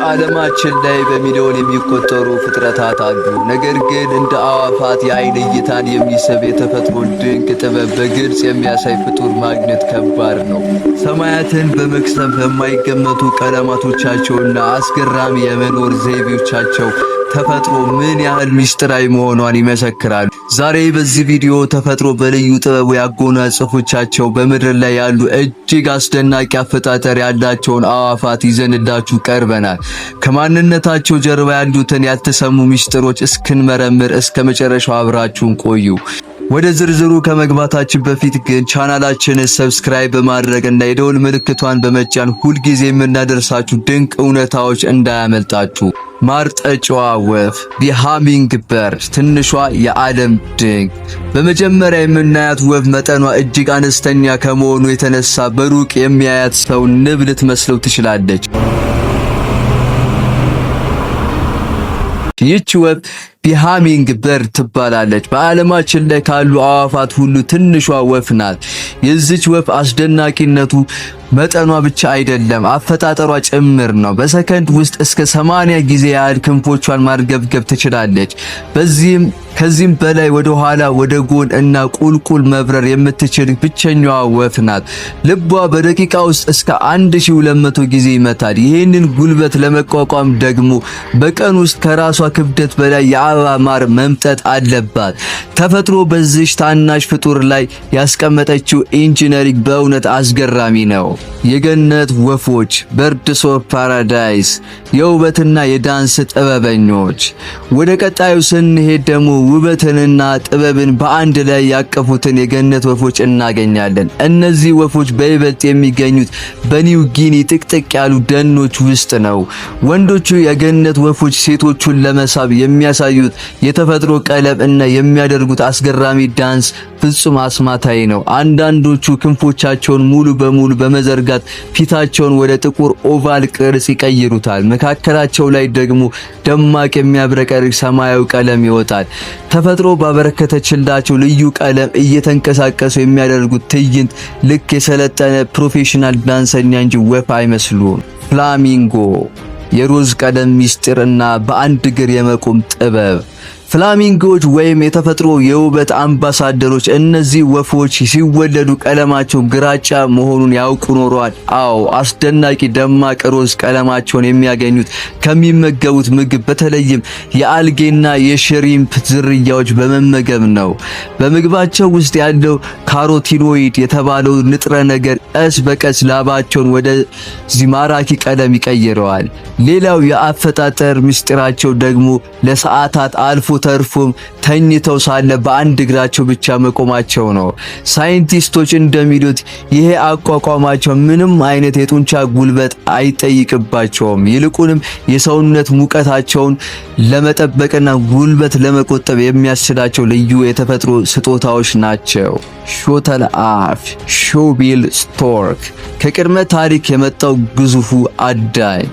በዓለማችን ላይ በሚሊዮን የሚቆጠሩ ፍጥረታት አሉ። ነገር ግን እንደ አዕዋፋት የአይን እይታን የሚስብ፣ የተፈጥሮ ድንቅ ጥበብ በግልጽ የሚያሳይ ፍጡር ማግኘት ከባድ ነው። ሰማያትን በመቅሰም በማይገመቱ ቀለማቶቻቸውና አስገራሚ የመኖር ዘይቤዎቻቸው ተፈጥሮ ምን ያህል ምስጢራዊ መሆኗን ይመሰክራሉ። ዛሬ በዚህ ቪዲዮ ተፈጥሮ በልዩ ጥበቡ ያጎናጸፈቻቸው በምድር ላይ ያሉ እጅግ አስደናቂ አፈጣጠር ያላቸውን አዕዋፋት ይዘንላችሁ ቀርበናል። ከማንነታቸው ጀርባ ያሉትን ያልተሰሙ ምስጢሮች እስክንመረምር እስከ መጨረሻው አብራችሁን ቆዩ። ወደ ዝርዝሩ ከመግባታችን በፊት ግን ቻናላችንን subscribe በማድረግ እና የደወል ምልክቷን በመጫን ሁልጊዜ የምናደርሳችሁ ድንቅ እውነታዎች እንዳያመልጣችሁ። ማር ጠጪዋ ወፍ፣ the hummingbird፣ ትንሿ የዓለም ድንቅ። በመጀመሪያ የምናያት ወፍ መጠኗ እጅግ አነስተኛ ከመሆኑ የተነሳ በሩቅ የሚያያት ሰው ንብ ልትመስለው ትችላለች። ይህች ወፍ the hummingbird ትባላለች። በዓለማችን ላይ ካሉ አዕዋፋት ሁሉ ትንሿ ወፍ ናት። የዚች ወፍ አስደናቂነቱ መጠኗ ብቻ አይደለም፣ አፈጣጠሯ ጭምር ነው። በሰከንድ ውስጥ እስከ 80 ጊዜ ያህል ክንፎቿን ማርገብገብ ትችላለች። በዚህም ከዚህም በላይ ወደ ኋላ፣ ወደ ጎን እና ቁልቁል መብረር የምትችል ብቸኛዋ ወፍ ናት። ልቧ በደቂቃ ውስጥ እስከ 1200 ጊዜ ይመታል። ይህንን ጉልበት ለመቋቋም ደግሞ በቀን ውስጥ ከራሷ ክብደት በላይ የአበባ ማር መምጠጥ አለባት። ተፈጥሮ በዚች ታናሽ ፍጡር ላይ ያስቀመጠችው engineering በእውነት አስገራሚ ነው። የገነት ወፎች፣ birds of paradise፣ የውበትና የዳንስ ጥበበኞች። ወደ ቀጣዩ ስንሄድ ደግሞ ውበትንና ጥበብን በአንድ ላይ ያቀፉትን የገነት ወፎች እናገኛለን። እነዚህ ወፎች በይበልጥ የሚገኙት በኒው ጊኒ ጥቅጥቅ ያሉ ደኖች ውስጥ ነው። ወንዶቹ የገነት ወፎች ሴቶቹን ለመሳብ የሚያሳዩት የተፈጥሮ ቀለም እና የሚያደርጉት አስገራሚ ዳንስ ፍጹም አስማታዊ ነው። አንዳንዶቹ ክንፎቻቸውን ሙሉ በሙሉ በመዘርጋት ፊታቸውን ወደ ጥቁር oval ቅርጽ ይቀይሩታል። መካከላቸው ላይ ደግሞ ደማቅ የሚያብረቀርቅ ሰማያዊ ቀለም ይወጣል። ተፈጥሮ ባበረከተችላቸው ልዩ ቀለም እየተንቀሳቀሱ የሚያደርጉት ትዕይንት ልክ የሰለጠነ professional ዳንሰኛ እንጂ ወፍ አይመስሉም። ፍላሚንጎ፣ የሮዝ ቀለም ሚስጥር እና በአንድ እግር የመቆም ጥበብ። ፍላሚንጎዎች ወይም የተፈጥሮ የውበት አምባሳደሮች። እነዚህ ወፎች ሲወለዱ ቀለማቸው ግራጫ መሆኑን ያውቁ ኖሯል? አዎ፣ አስደናቂ ደማቅ ሮዝ ቀለማቸውን የሚያገኙት ከሚመገቡት ምግብ፣ በተለይም የአልጌና የ shrimp ዝርያዎች በመመገብ ነው። በምግባቸው ውስጥ ያለው carotenoid የተባለው ንጥረ ነገር ቀስ በቀስ ላባቸውን ወደዚህ ማራኪ ቀለም ይቀይረዋል። ሌላው የአፈጣጠር ምስጢራቸው ደግሞ ለሰዓታት አልፎ ተርፎም ተኝተው ሳለ በአንድ እግራቸው ብቻ መቆማቸው ነው። ሳይንቲስቶች እንደሚሉት ይሄ አቋቋማቸው ምንም አይነት የጡንቻ ጉልበት አይጠይቅባቸውም። ይልቁንም የሰውነት ሙቀታቸውን ለመጠበቅና ጉልበት ለመቆጠብ የሚያስችላቸው ልዩ የተፈጥሮ ስጦታዎች ናቸው። ሾተል አፍ፣ shoebill stork፣ ከቅድመ ታሪክ የመጣው ግዙፉ አዳኝ።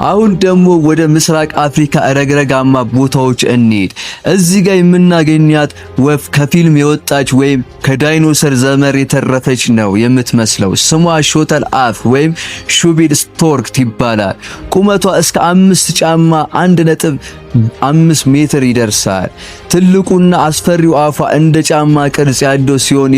አሁን ደግሞ ወደ ምስራቅ አፍሪካ ረግረጋማ ቦታዎች እንሂድ። እዚህ ጋር የምናገኛት ወፍ ከፊልም የወጣች ወይም ከዳይኖሰር ዘመን የተረፈች ነው የምትመስለው። ስሟ ሾተል አፍ ወይም shoebill stork ይባላል። ቁመቷ እስከ 5 ጫማ፣ 1.5 ሜትር ይደርሳል። ትልቁና አስፈሪው አፏ እንደ ጫማ ቅርጽ ያለው ሲሆን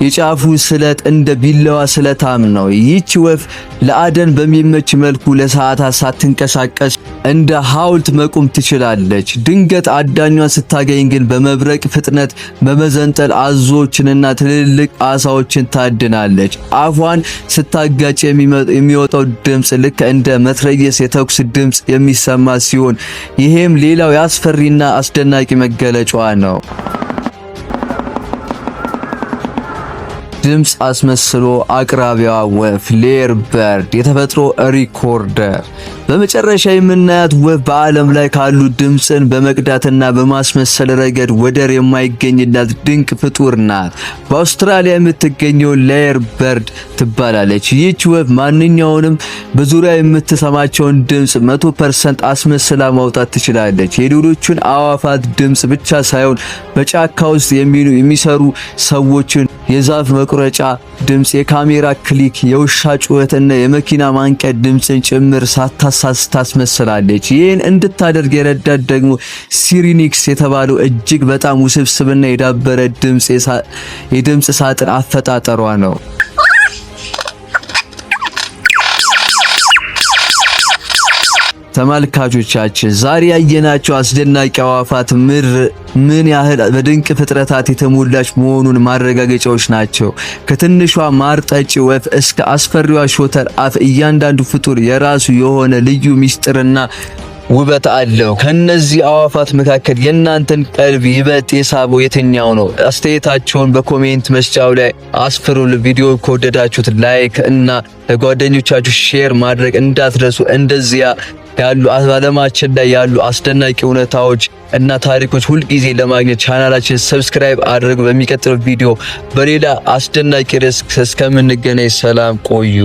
የጫፉ ስለት እንደ ቢላዋ ስለታም ነው። ይህች ወፍ ለአደን በሚመች መልኩ ለሰዓታት ሳትንቀሳቀስ እንደ ሐውልት መቆም ትችላለች። ድንገት አዳኟን ስታገኝ ግን በመብረቅ ፍጥነት በመዘንጠል አዞዎችንና ትልልቅ አሳዎችን ታድናለች። አፏን ስታጋጭ የሚወጣው ድምፅ ልክ እንደ መትረየስ የተኩስ ድምፅ የሚሰማ ሲሆን ይሄም ሌላው የአስፈሪና አስደናቂ መገለጫዋ ነው። ድምፅ አስመስሎ አቅራቢዋ ወፍ፣ lyrebird፣ የተፈጥሮ recorder። በመጨረሻ የምናያት ወፍ በዓለም ላይ ካሉ ድምፅን በመቅዳትና በማስመሰል ረገድ ወደር የማይገኝላት ድንቅ ፍጡር ናት። በአውስትራሊያ የምትገኘው lyrebird ትባላለች። ይህች ወፍ ማንኛውንም በዙሪያ የምትሰማቸውን ድምፅ 100% አስመስላ ማውጣት ትችላለች። የሌሎቹን አዕዋፋት ድምፅ ብቻ ሳይሆን በጫካ ውስጥ የሚሰሩ ሰዎችን የዛፍ መቁረጫ ድምፅ፣ የካሜራ click፣ የውሻ ጩኸትና የመኪና ማንቂያ ድምፅን ጭምር ሳታሳስት ታስመስላለች። ይህን እንድታደርግ የረዳት ደግሞ Syrinx የተባለው እጅግ በጣም ውስብስብና የዳበረ የድምፅ ሳጥን አፈጣጠሯ ነው። ተመልካቾቻችን፣ ዛሬ ያየናቸው አስደናቂ አዕዋፋት ምድር ምን ያህል በድንቅ ፍጥረታት የተሞላች መሆኑን ማረጋገጫዎች ናቸው። ከትንሿ ማር ጠጪ ወፍ እስከ አስፈሪዋ ሾተል አፍ እያንዳንዱ ፍጡር የራሱ የሆነ ልዩ ሚስጥርና ውበት አለው። ከነዚህ አዕዋፋት መካከል የእናንተን ቀልብ ይበልጥ የሳበው የትኛው ነው? አስተያየታችሁን በ comment መስጫው ላይ አስፍሩልን። ቪዲዮ ከወደዳችሁት like እና ለጓደኞቻችሁ share ማድረግ እንዳትረሱ። እንደዚያ ያሉ ዓለማችን ላይ ያሉ አስደናቂ እውነታዎች እና ታሪኮች ሁልጊዜ ለማግኘት ቻናላችን subscribe አድርጉ። በሚቀጥለው ቪዲዮ በሌላ አስደናቂ ርዕስ እስከምንገናኝ ሰላም ቆዩ።